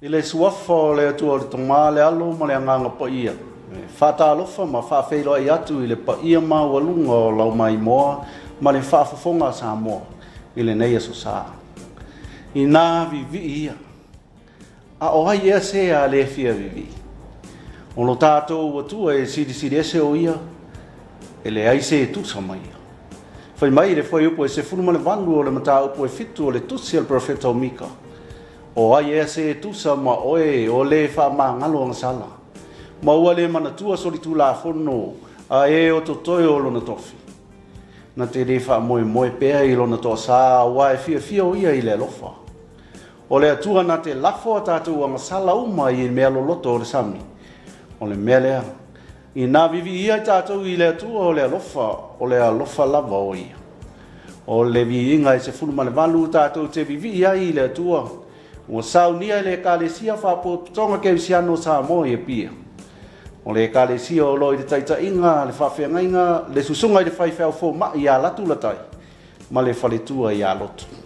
I le Suafa o le Atua le Tama, le Alo ma le Agaga Paia, e faatalofa ma faafeiloai atu i le paia maualuga o lau maimoa ma le faafofoga a Samoa i lenei aso sa. Inā vivii ia, a o ai ea se a le fia vivii? O lo tatou Atua e silisili ese o ia, e leai se e tusa ma ia. Fai mai le fuaiupu e 18 o le mataupu e 7 o le tusi a le Perofeta o Mika, O ai ea se e tusa ma oe o le faamagalo agasala, ma ua le manatua solitulafono a e o totoe o lona tofi? Na te le faamoemoe pea i lona toasa, aua e fiafia o ia i le alofa. O le Atua na te lafo a tatou agasala uma i mea loloto o le sami. O le mea lea, inā viviia ai tatou i le Atua o le alofa, o le alofa lava o ia. O le viiga e 18 tatou te vivii ai i le Atua, ua saunia e le Ekalesia Faapotopotoga Kerisiano o Samoa i Apia. O le Ekalesia o lo o i le taitaiga a le faafeagaiga le Susuga i le Faifeau Fomai ia Latu Latai ma le faletua ia Lotu.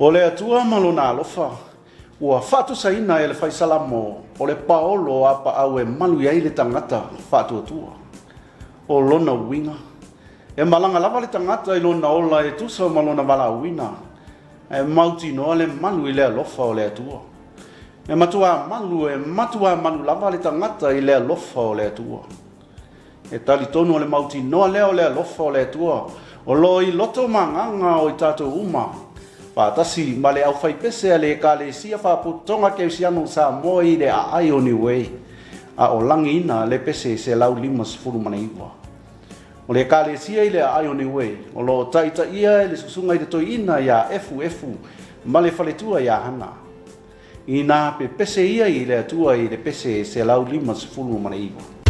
O le Atua ma Lona alofa ua faatusaina e le Fai Salamo o le paolo apaau e malu i ai le tagata faatuatua. O lona uiga, e malaga lava le tagata i lona ola e tusa ma lona valaauina, ae mautinoa le malu i le alofa o le Atua. E matuā malu, e matuā malu lava le tagata i le alofa o le Atua. E talitonu o le mautinoa lea o le alofa o le Atua o lo o i loto ma agaga o i tatou uma, faatasi ma le aufaipese a le Ekalesia Faapotopotoga Kerisiano o Samoa i le aai o Niue, a o lagiina le pese 159. O le Ekalesia i le aai o Niue o lo o taitaia e le Susuga i le Toeaina ia Efu Efu ma le faletua ia Hana. Inā pepese ia i le Atua i le pese 159.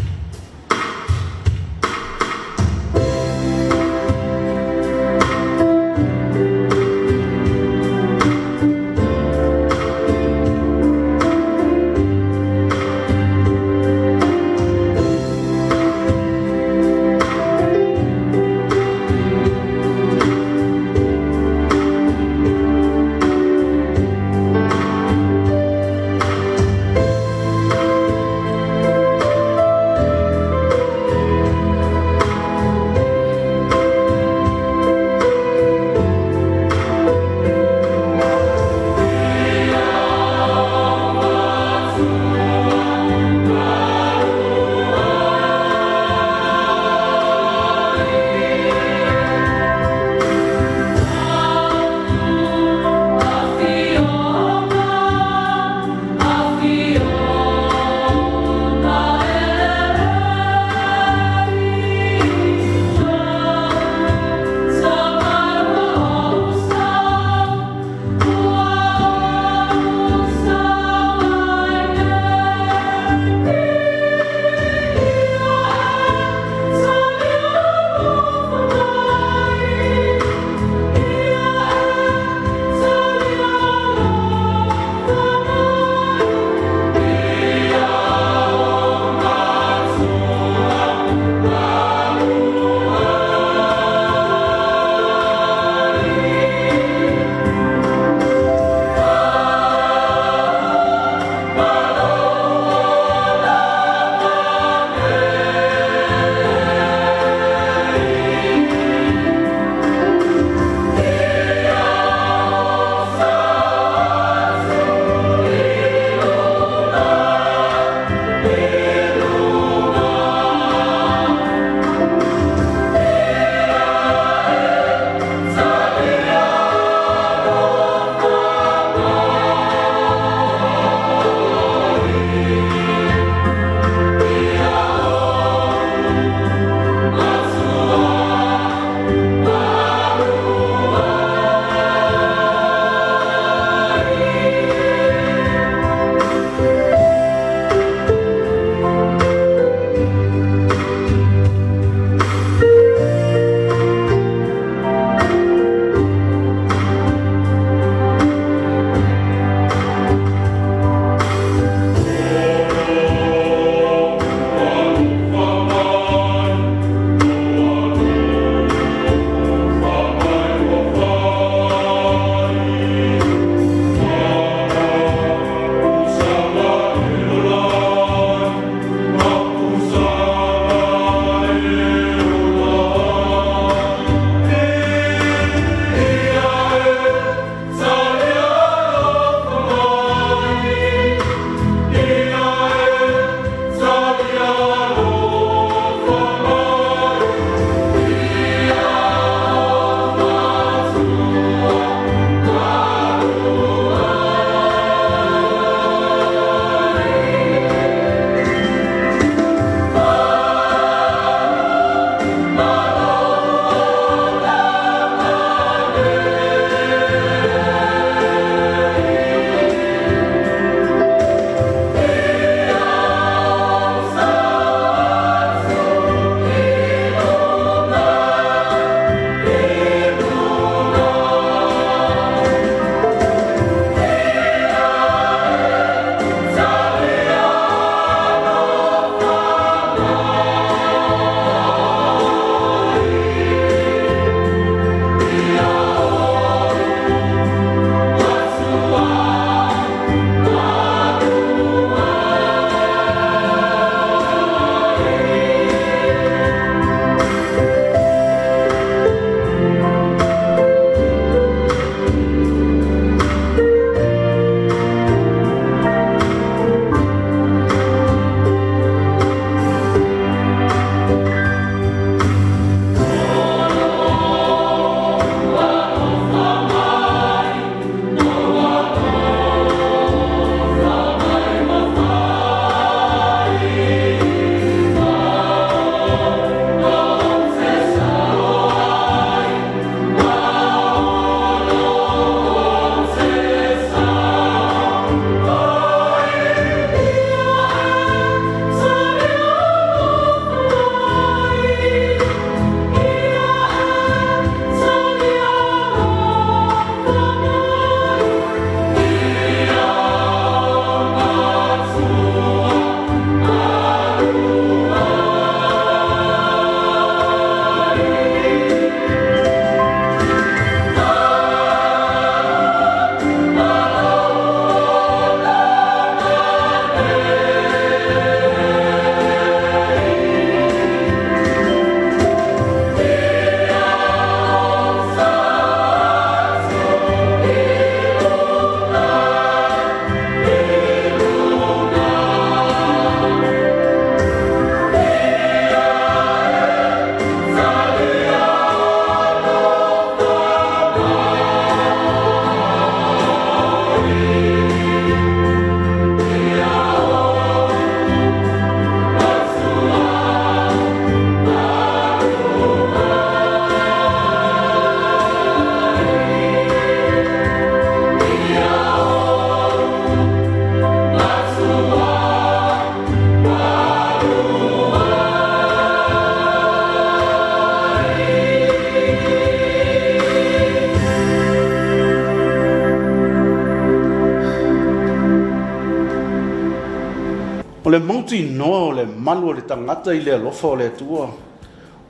O le mautinoa o le malu o le tagata i le alofa o le Atua,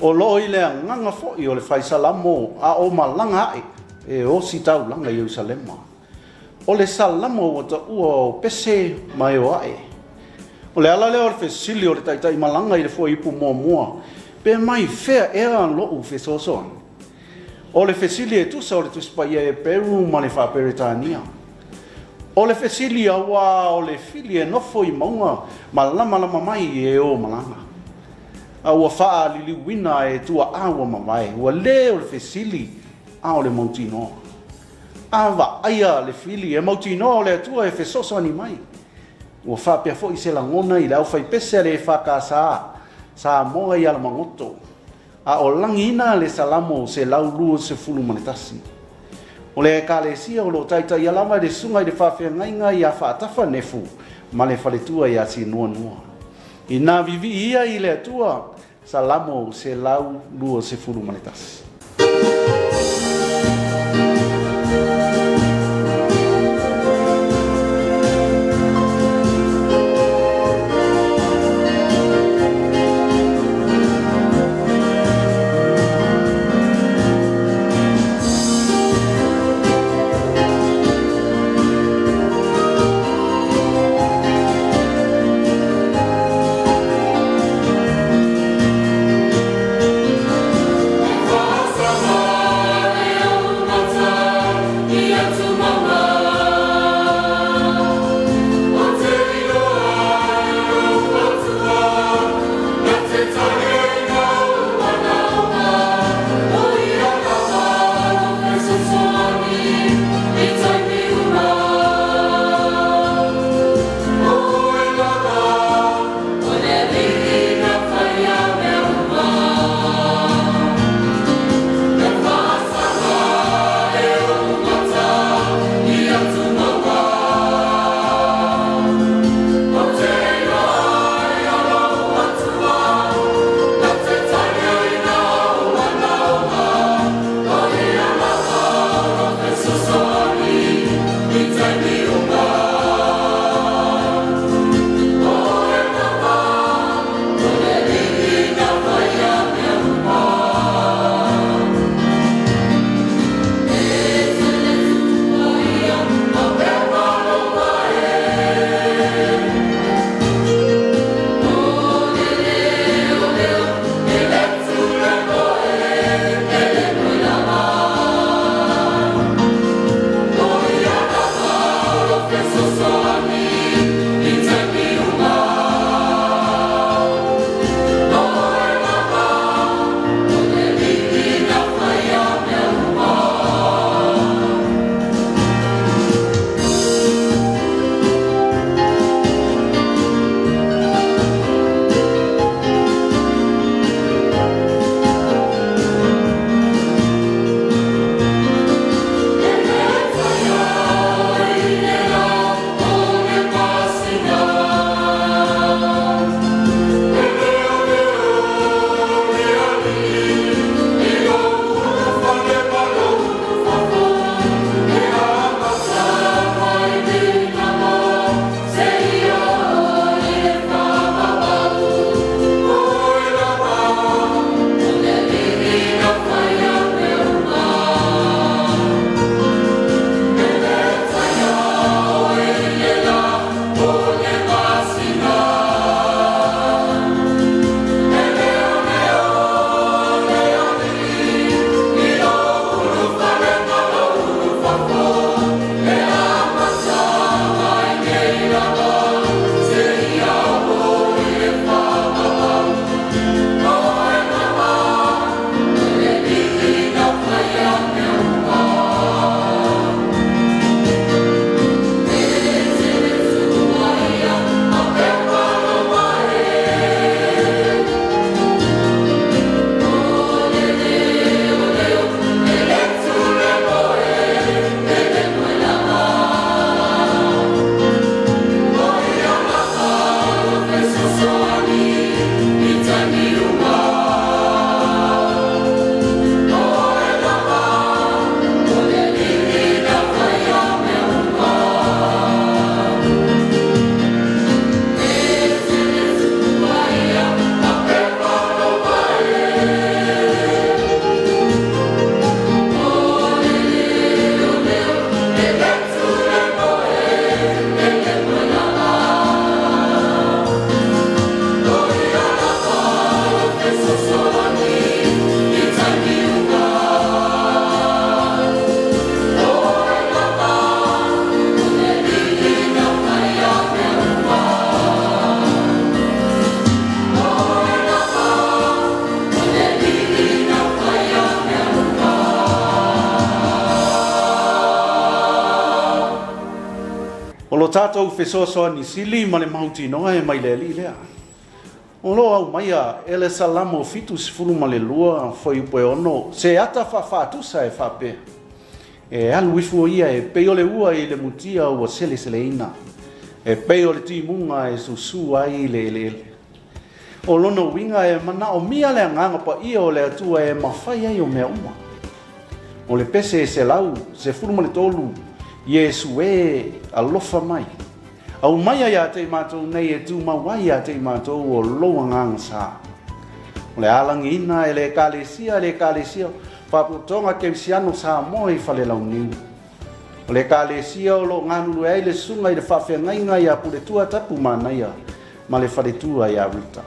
o lo o i le agaga foi o le fai Salamo a o malaga ae e ositaulaga i Ierusalema. O le Salamo ua taua o Pese ma e o ae. O le ala lea o le fesili o le taitai malaga i le fuaiupu muamua, Pe mai fea ea lo'u fesoasoani? O le fesili e tusa o le Tusi Paia Heperu ma le Faa-Peretania. O le fesili auā o le fili e nofo i mauga ma lamalama mai e o malaga. A ua faaliliuina e tuaa ua mavae, ua le o le fesili a o le mautinoa. A vaaia le fili e mautinoa o le Atua e fesoasoani mai. Ua faapea foi se lagona i le aufaipese a le EFKS Samoa i Alamagoto, a o lagiina le Salamo 121. O le Ekalesia o lo o taitaia lava e le Susuga i le Faafeagaiga ia Faatafa Nefu ma le faletua ia Sinuanua. Ina vivii ia i le Atua, Salamo 121. tatou fesoasoani sili ma le mautinoa e mai le Alii lea. O lo o aumaia e le Salamo 72 fuaiupu e 6 se ata faafaatusa e faapea, E alu ifo ia e pei o le ua i le mutia ua seleseleina, e pei o le timuga e susu ai le eleele. O lona uiga e manaomia le Agaga Paia o le Atua e mafai ai o mea uma. O le pese 113, Iesu e, alofa mai. Aumaia ia te i matou nei e tumau ai ia te i matou o lou agaga sa. O le a lagiina e le Ekalesia le Ekalesia Faapotopotoga Kerisiano Samoa i Falelauniu. O le Ekalesia o lo o galulue ai le Susuga i le Faafeagaiga ia Puletua Tapu Manaia ma le faletua ia Rita.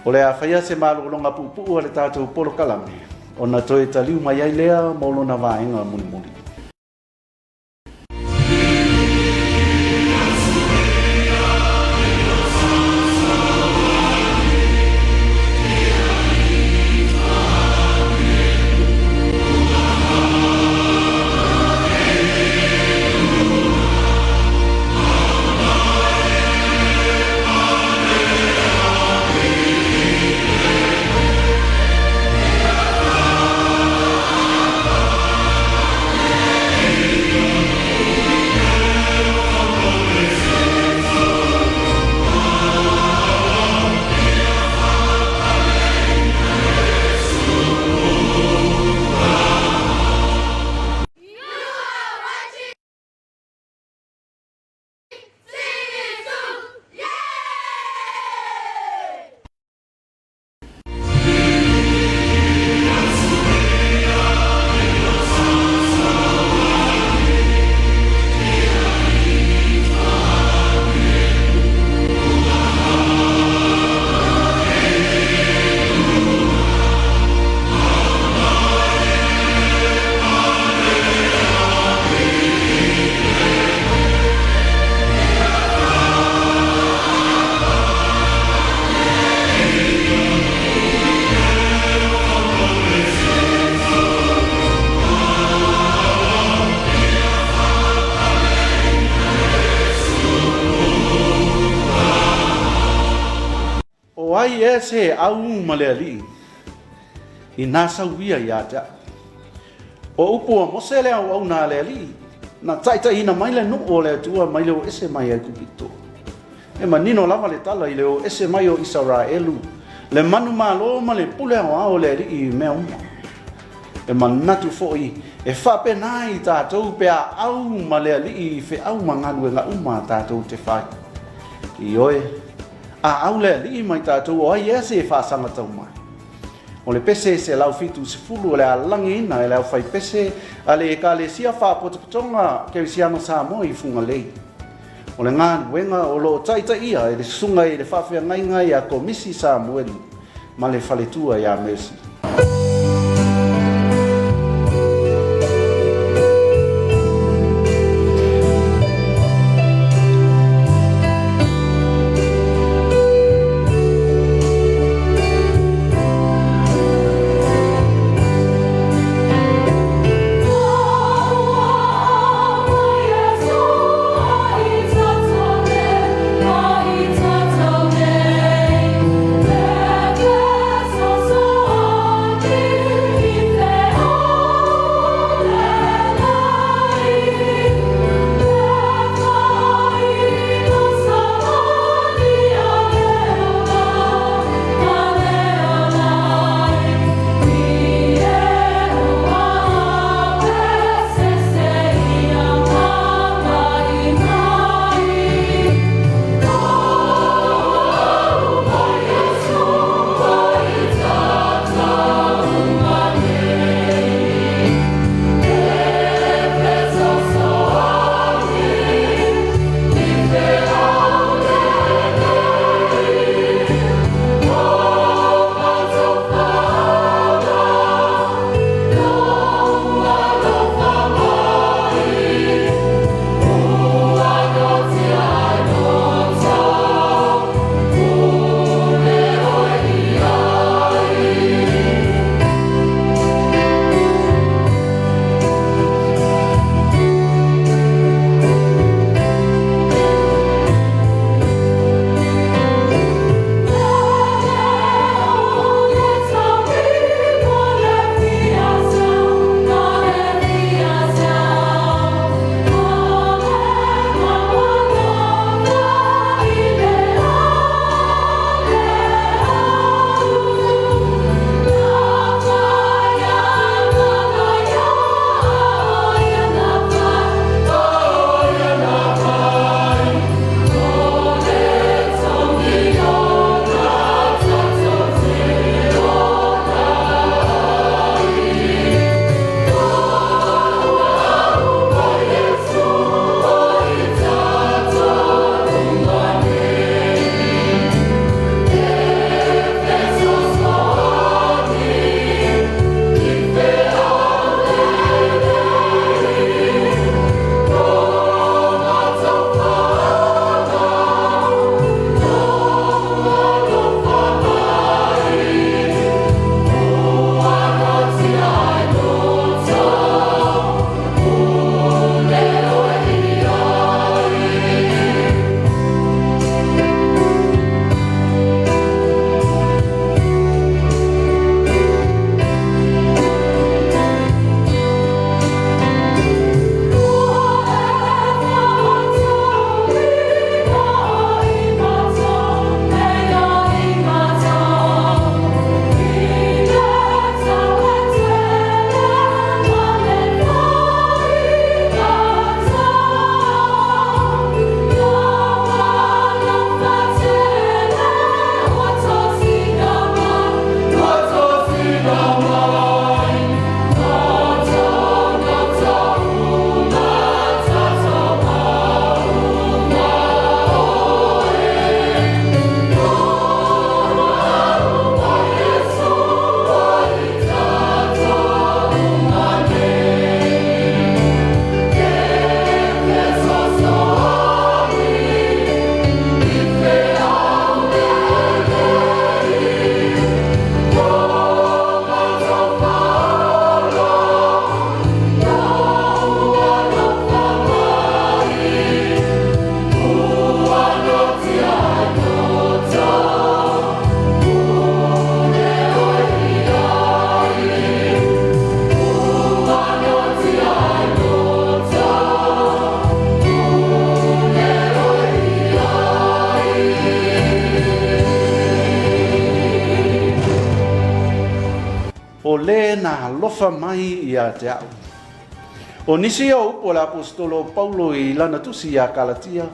O le a faia se malologa puupuu a le tatou polokalame ona toe taliu mai ai lea mo lona vaega mulimuli. ai ea se au ma le Alii inā sau ia ia te au? O upu a Mose le auauna a le Alii, na taitaiina mai le nuu o le Atua mai le o ese mai Aikupito. E manino lava le tala i le o ese mai o Isaraelu, le manumalo ma le pule aoao o le Alii i mea uma. E manatu foi e faapena i tatou pe a au ma le Alii i feau ma galuega uma a tatou te fai. Ioe, a au le Alii ma i tatou, o ai ea se faasagatau mai? O le pese 170 o le a lagiina e le aufaipese a le Ekalesia Faapotopotoga Kerisiano Samoa i Fugalei. O le galuega o lo o taitaia e le Susuga i le Faafeagaiga ia Komisi Samueli ma le faletua ia Mercy. O le na alofa mai ia te a'u. O nisi ia o upu a le Aposetolo o Paulo i lana tusi iā Kalatia,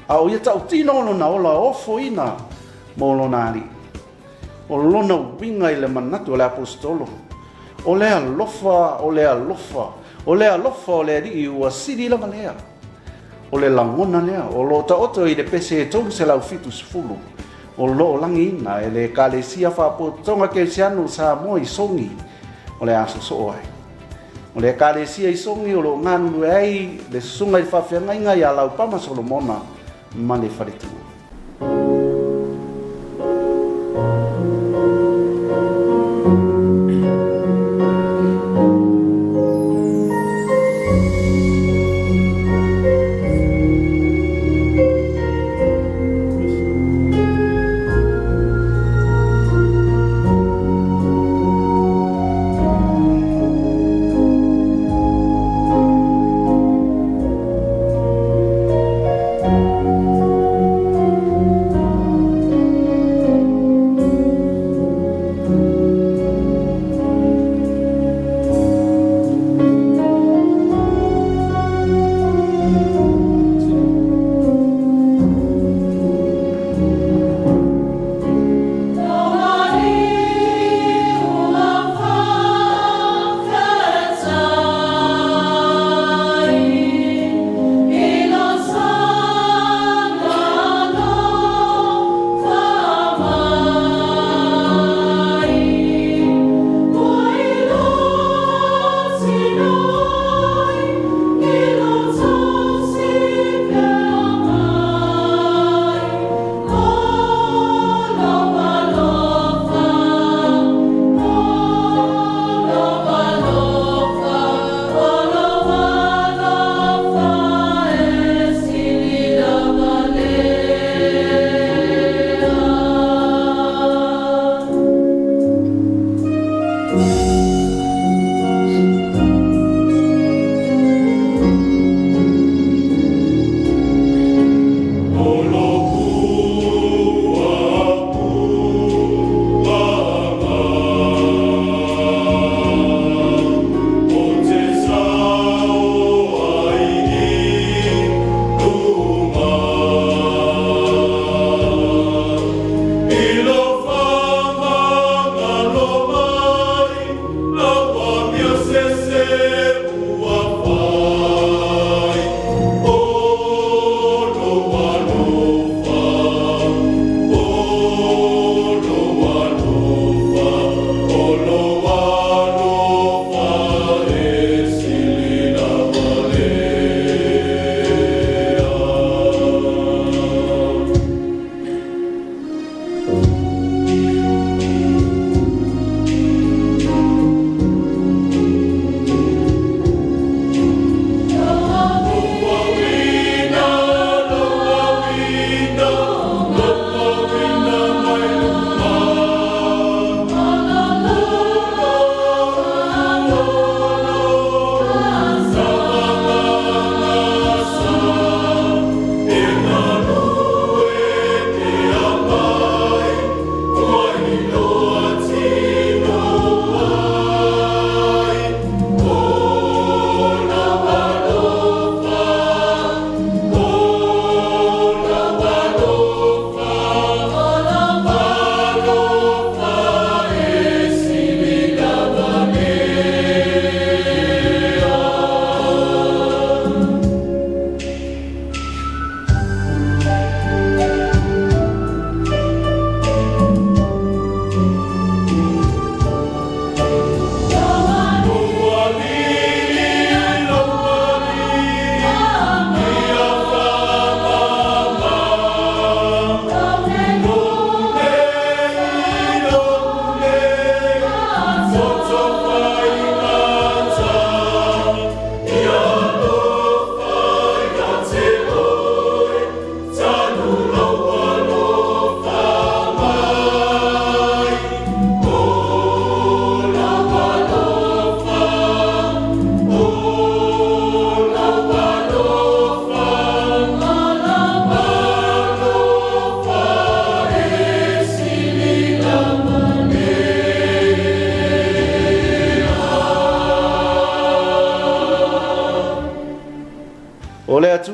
a o ia tautino lona ola ofoina mo lona Alii. O lona uiga i le manatu o le Aposetolo, o le alofa, o le alofa, o le alofa o le Alii ua sili lava lea. O le lagona lea o lo o taoto i le pese e 370 o lo o lagiina e le Ekalesia Faapotopotoga Kerisiano o Samoa i Sogi o le a sosoo ai. O le Ekalesia i Sogi o lo o galulue ai le Susuga i le Faafeagaiga ia Laupama Solomona ma le faletua.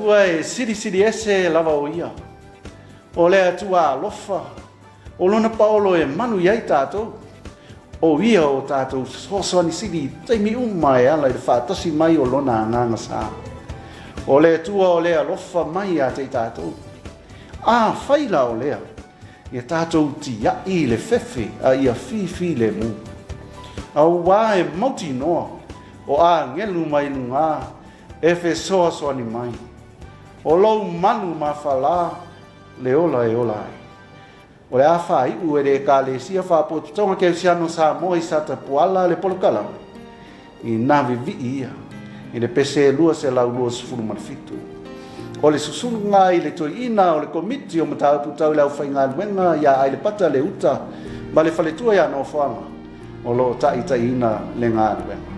Atua e silisili ese lava o Ia. O le Atua alofa, o Lona paolo e malu i ai tatou. O Ia o tatou fesoasoani sili i taimi uma e ala i le faatasi mai o Lona Agaga Sa. O le Atua o le alofa mai ia te i tatou. Afai la o lea, ia tatou tia'i i le fefe a ia fifilemu. Auā e mautinoa o agelu mai lugā e fesoasoani mai. O lou malu mafalā le ola e ola ai. O le a faaiu e le Ekalesia Faapotopotoga Kerisiano o Samoa i Satapuala le polokalame i nā vivii ia i le pese 227. O le susuga i le toeaina o le Komiti o Mataupu Tau i le Aufaigaluega ia Ailepata Leuta ma le faletua ia Nofoaga o lo o taitaiina le galuega.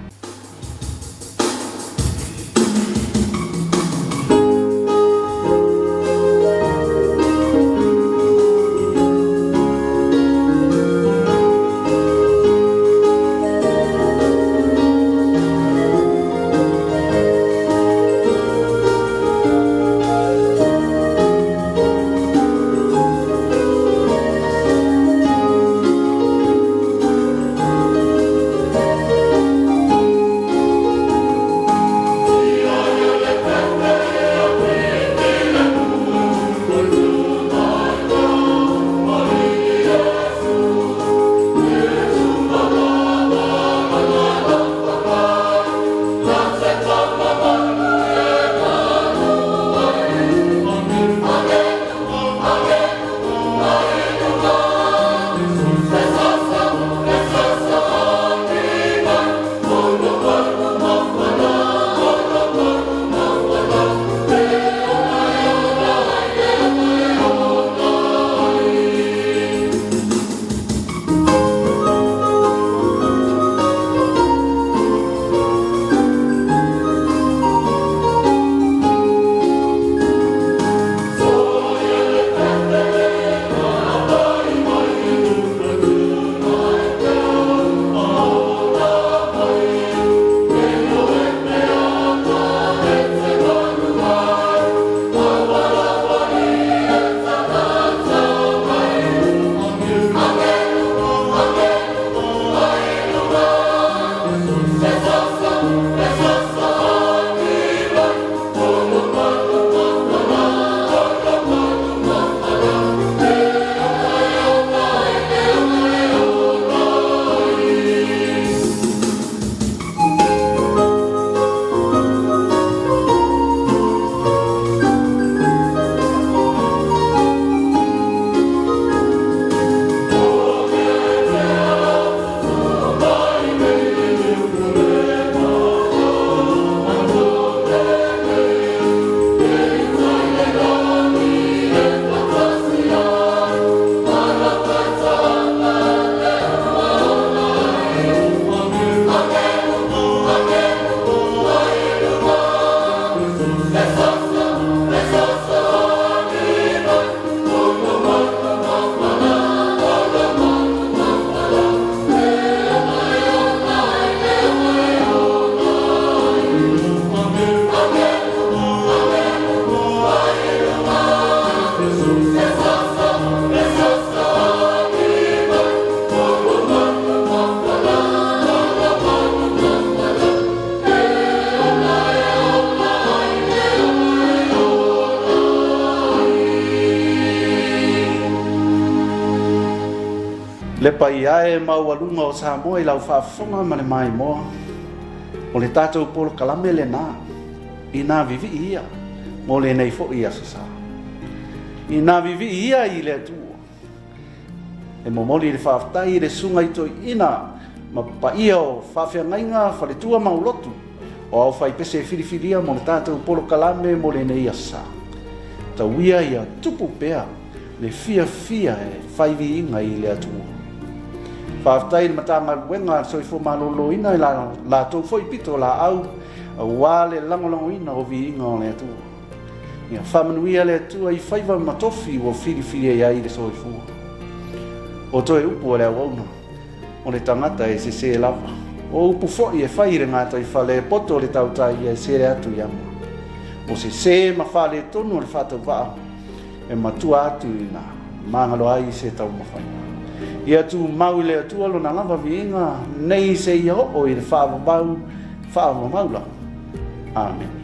Le paia e maualuga o Samoa i lau faafofoga ma le maimoa, o le tatou polokalame lenā i nā vivii ia mo lenei foi Aso Sa. I nā vivii ia i le Atua, E momoli le faafetai i le Susuga i Toeaina ma paia o faafeagaiga faletua maulotu o aufaipese filifilia mo le tatou polokalame mo lenei aso sa. Tauia ia tupu pea le fiafia e fai viiga i le Atua. Faafetai i le Matagaluega a le Soifua Maloloina i la latou foi pito laau aua le lagolagoina o viiga o le Atua. Ia faamanuia le Atua i faiva ma tofi ua filifilia ai le soifua. O toe upu a le auauna, o le tagata e sese lava. O upu foi e fai i le gataifale e poto le tautai ia e sele atu i ama. O sesē ma faaletonu o le faatauvaa e matua atu ina magalo ai se taumafaiga. Ia tumau i le Atua lona lava viiga nei seia oo i le faavavau faavavau lava. Amene.